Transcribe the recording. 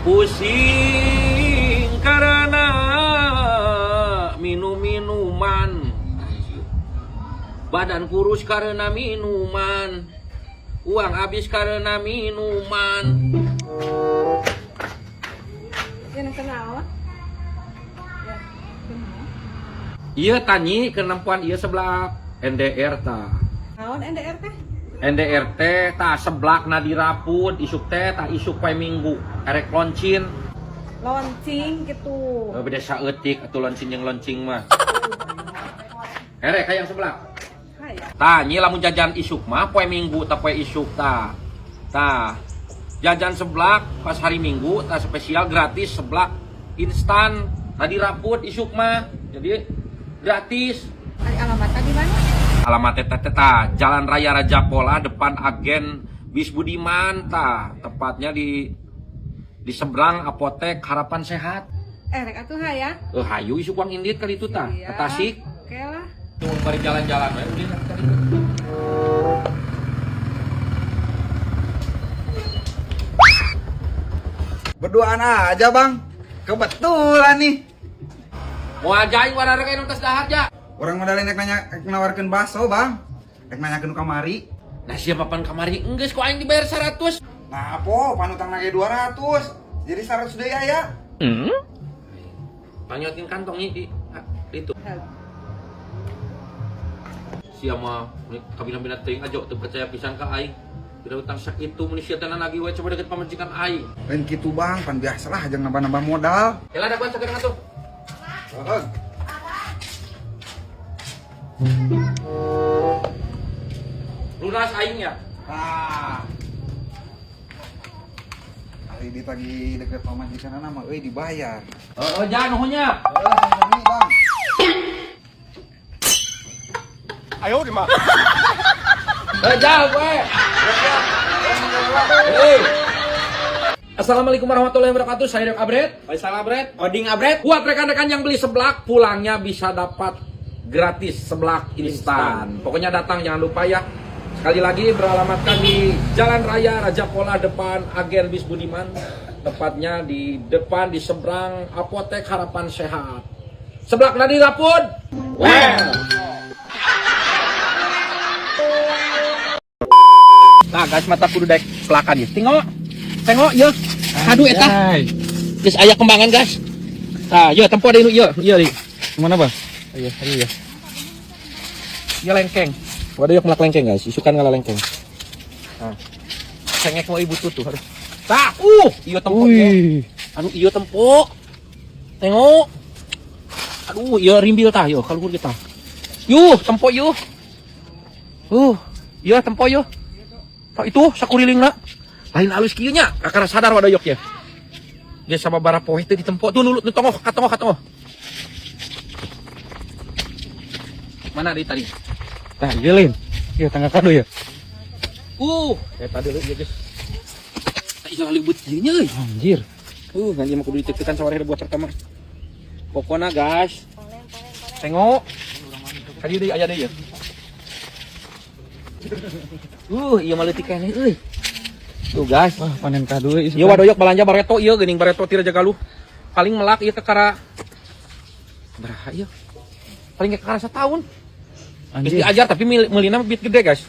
Pusing karena minum-minuman. Badan kurus karena minuman. Uang habis karena minuman. Ya kenal. Ya, kenal. Iya tanyi kenempuan iya seblak NDR ta. Naon NDR teh? NDR teh ta seblak Nadira Food isuk teh ta isuk poe Minggu erek loncin. Launching gitu. Oh, beda saeutik atuh loncin jeung loncing mah. Erek hayang seblak. Hayang. Tah nyi lamun jajan isuk mah poe Minggu ta poe isuk ta. Tah jajan seblak pas hari Minggu tah spesial gratis seblak instan Nadira Food isuk mah. Jadi gratis. Ari alamatnya di mana? Alamat teh tah Jalan Raya Raja Pola depan agen Bis Budiman tah, tepatnya di seberang apotek Harapan Sehat. Eh, rek atuh hayang. Eh, hayu isuk wang indit kali itu tah, Iya. ke Tasik. Oke lah. Cuma bari jalan-jalan we udah tadi. Berduaan aja bang, kebetulan nih. Mau ajain warna kayak tes dahar ja. Orang modalin rek nanya, rek nawarkeun bakso bang, rek nanyakeun kamari. Nah siapa pan kamari enggeus ku aing dibayar 100. Nah po, panutang lagi 200, jadi 100 deui aya. Hmm? Panyotin kantong ini di itu. Siapa kabina-bina teuing aja teu percaya pisan ka aing. Tidak utang sakitu mun sia teh lagi we coba deket pamajikan aing. Lain kitu bang, pan biasalah jangan nambah-nambah modal. Ya lah daguan sakedeung atuh. Heeh. Lunas aing ya. Nah. Hari ini lagi deket pamajikan mah euy dibayar. Heeh, jangan nuhunnya. Heeh, sami bang. Ayo di mah. Eh, jauh we. Hey. Assalamualaikum warahmatullahi wabarakatuh. Saya Dok Abret. Faisal Abret, Oding Abret. Buat rekan-rekan yang beli seblak, pulangnya bisa dapat gratis seblak instan. Pokoknya datang jangan lupa ya. Sekali lagi beralamatkan di Jalan Raya Raja Pola depan Agen Bis Budiman, tepatnya di depan di seberang Apotek Harapan Sehat. Seblak Nadira Food. Well. Nah, guys, mata kudu daek pelakan ya. Tengok. Tengok ya. Aduh eta. Geus aya kembangan, guys. Nah, ya tempo deui nu ieu, ieu deui. Mana bang? Iya, iya. Iya lengkeng. Waduh, yuk melak lengkeng, guys. Isukan ngala lengkeng. Nah. Cengek mau ibu tuh harus. Tah, iya tempo. Wih. Aduh, iya tempo. Tengok. Aduh, iya rimbil tah, yo kaluhur kita. Yuh, tempo yuh. Iya tempo yuh. Tah itu sakurilingna. Lain alus kieu nya, kakara sadar wadoyok ya. Dia sama bara poe teh ditempo tuh nulu tongoh katongoh katongoh. Mana di tadi? Tah, iya lain. Iya tangga kado ya. Eta deui ieu geus. Tah ieu libut ieu nya euy. Anjir. Ngan ieu mah kudu ditekan sawareh buat pertama. Pokona guys. Tengok. Kali deui aya deui ya. Ieu mah leutik keneh euy. Tuh guys. Wah, panen kado euy. Ieu wadoyok balanja bareto ieu geuning bareto ti Raja Galuh. Paling melak ieu kakara beraha ieu. Paling kakara setahun. Geus Anjir. diajar tapi meulina bit gede guys.